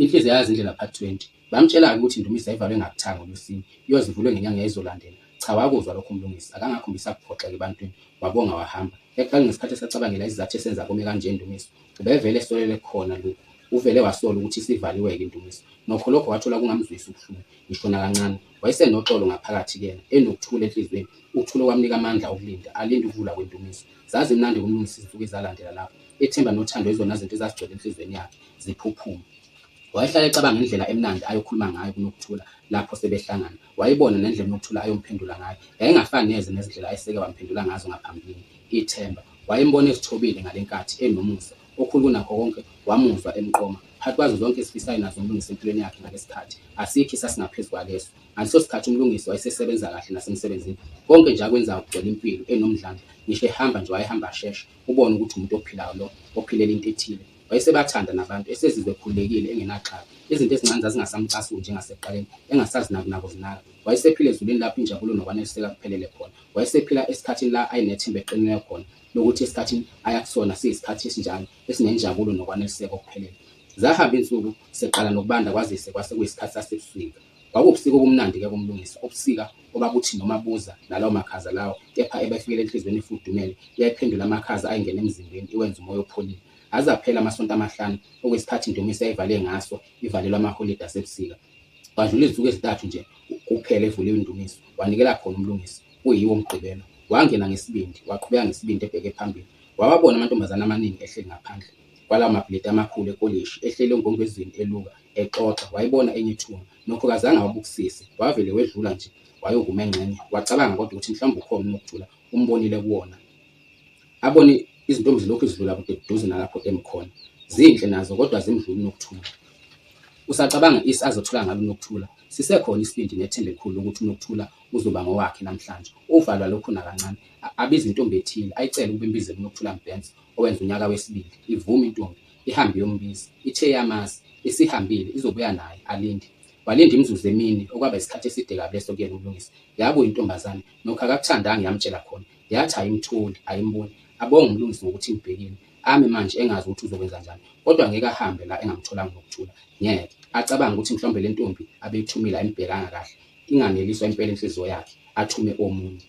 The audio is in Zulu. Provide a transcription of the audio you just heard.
Inhliziyo yazi indlela part 20. Bamtshela-ke ukuthi iNdumiso yayivalwe ngakuthanga ngoLwesine, iyoze ivulwe ngenyanga eyayizolandela. Cha wakuzwa lokho uMlungisi, akangakhombisa kuphoxeka ebantwini, wabonga wahamba. Ekuqaleni ngesikhathi esacabangela isizathu esenza kome kanje iNdumiso, ubevele esolele khona lokhu. Uvele wasola ukuthi isivaliwe-ke iNdumiso. Nokho lokho wathola kungamzwisi ubuhlungu ngisho nakancane. Wayesenoxolo ngaphakathi kuyena, enokuthula enhliziyweni, ukuthula okwamnika amandla okulinda, alinde ukuvulwa kweNdumiso. Zazimnandi kuMlungisi izinsuku ezalandela lapho. Ithemba nothando yizona zinto ezazigcwele enhliziyweni yakhe, ziphuphuma. Wayehlala ecabanga indlela emnandi ayokhuluma ngayo kuNokuthula lapho sebehlangana. Wayebona nendlela uNokuthula ayomphendula ngayo. Yayingafani neze nezindlela ayeseke wamphendula ngazo ngaphambilini. Ithemba. Wayembona ezithobile ngale nkathi, enomusa. Okukhulu kunakho konke, wamuzwa emqoma. Phakathi kwazo zonke izifiso ayenazo uMlungisi empilweni yakhe ngalesikhathi, asikho esasingaphezu kwaleso. Ngaleso sikhathi uMlungisi wayesesebenza kahle nasemsebenzini. Konke nje akwenzayo kugcwele impilo, enomdlandla. Ngisho ehamba nje wayehamba asheshe, ubone ukuthi umuntu ophilayo lo, ophilela into ethile. Wayesebathanda nabantu, esezizwa ekhululekile, engenaxhala. Izinto ezincane zazingasamcasuli njengasekuqaleni, engasazinaki nakuzinaka. Wayesephila ezulwini lapho injabulo nokwaneliseka kuphelele khona. Wayesephila esikhathini la ayenethemba eliqinileyo khona lokuthi esikhathini aya kusona siyisikhathi esinjani, esinenjabulo nokwaneliseka okuphelele. Zahamba izinsuku, seqala nokubanda kwazise kwase kuyisikhathi sasebusika. Kwakuwubusika obumnandi-ke kuMlungisi, ubusika obabuthi noma buza nalawo makhaza lawo, kepha ebefikela enhliziyweni efudumele, yayiphendula amakhaza ayengena emzimbeni, iwenza umoya opholile. Aze aphela amasonto amahlanu, okuyisikhathi iNdumiso eyayivale ngaso, ivalelwa amaholide asebusika. Kwadlula izinsuku ezintathu nje kuphela evuliwe iNdumiso, wanikela khona uMlungisi, kuyiwo uMgqibelo. Wangena ngesibindi, waqhubeka ngesibindi ebheke phambili. Wawabona amantombazane amaningi ehleli ngaphandle kwalawo mabhilidi amakhulu ekolishi, ehleli ongongezini eluka, exoxa. Wayibona enye ithunga. Nokho kazange awabukisise, wavele wedlula nje wayokuma engxenye. Wacabanga kodwa ukuthi mhlawumbe ukhona uNokuthula, umbonile kuwona. Abone izintombi zilokhu zidlula kude buduze nalapho emi khona. Zinhle nazo kodwa zimdlula uNokuthula. Usacabanga isi azothola ngalo uNokuthula, sisekhona isibindi nethemba elikhulu lokuthi uNokuthula uzoba ngowakhe namhlanje. Uvalwa lokhu nakancane. Abize intombi ethile, ayicele ukuba imbizele uNokuthula Mbhense owenza unyaka wesibili. Ivume intombi, ihambe iyombiza. Ithe iyamazi, isihambile, izobuya naye, alinde. Walinda imizuzu emine, okwaba isikhathi eside kabi leso kuyena uMlungisi. Yabuya intombazane, nokho akakuthandanga yamtshela khona. Yathi ayimtholi, ayimboni. Abonge uMlungisi ngokuthi imbhekile. Ame manje engazi ukuthi uzokwenzanjani. Kodwa ngeke ahambe la engamtholanga uNokuthula. Ngeke. Acabange ukuthi mhlawumbe le ntombi abeyithumile ayimbhekanga kahle. Inganeliswa impela inhliziyo yakhe. Athume omunye.